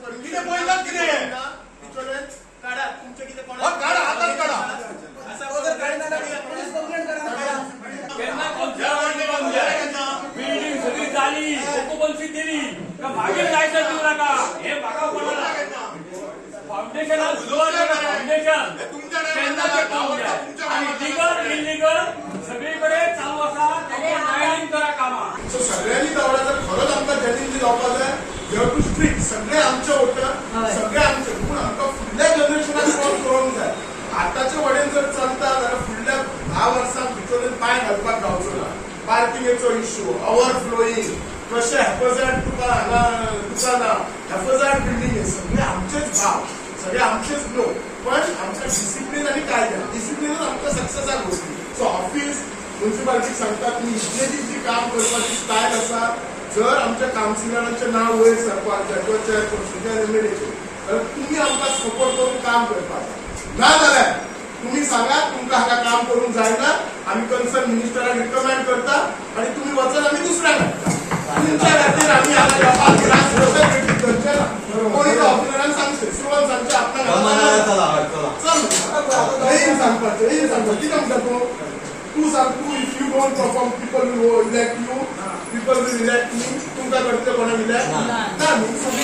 कितें पळयतात कितें काडा तुमचे कितें काडा हातात काडा बिल्डिंग सगळी जाली ऑक्युपन्सी दिली का मागीर लायसन्स दिवं नाका हे म्हाका पडला फाउंडेशनाक फाउंडेशन तेन्ना ते काम जाय आनी लिगल इलिगल सगळीकडे चालू आसा तेजें करा कामां. सो सगळ्यांनी दवरा जर खरोच आमकां जेन्युनली जावपाक जाय you have to strict सगळे आमचे वोटर सगळे आमचे पूण आमकां फुडल्या जनरेशनाक कोण करूंक जाय. आतांचे वडेन जर चलता जाल्यार फुडल्या 10 वर्सां भितर पांय घालपाक गावचो ना. पार्किंगेचो इश्यू, ओव्हरफ्लोईंग, कशें हेफाजार्ड तुका हांगा दुकानां, हेफाजार्ड बिल्डिंग, सगळे आमचेच भाव, सगळे आमचेच लोक, पण आमकां डिसिप्लीन आनी कायदे डिसिप्लिनूच आमकां सक्सेसाक वचली. सो ऑफिस म्युनिसिपालिटीक सांगता तुमी इतले दीस जी काम करपाची स्टायल आसा जर आमच्या कावन्सिलरांचें नांव वयर सरपाक जाय किंवा चेअरपर्सन किंवा एमएलएचें जाल्यार तुमी आमकां सपोर्ट करून काम करपाक जाय. ना जाल्यार तुमी सांगा तुमकां हांगा काम करूंक जायना, आमी कन्सर्न मिनिस्टराक रिकमेंड करता आनी तुमी वचत आमी दुसऱ्यांक हाडटा. तुमच्या खातीर आमी हांगा येवपाक त्रास कशें करचे ना. कोणी ऑफिसरान सांगचें सुरवात सांगचें आपणाक चल येयन सांगपाचें येयन सांगपाचें कितें म्हणटा तूं तूं सांग तूं if you don't perform people will elect you, people will elect me. तुमकां करतले कोणाक इलेक्ट ना न्ही.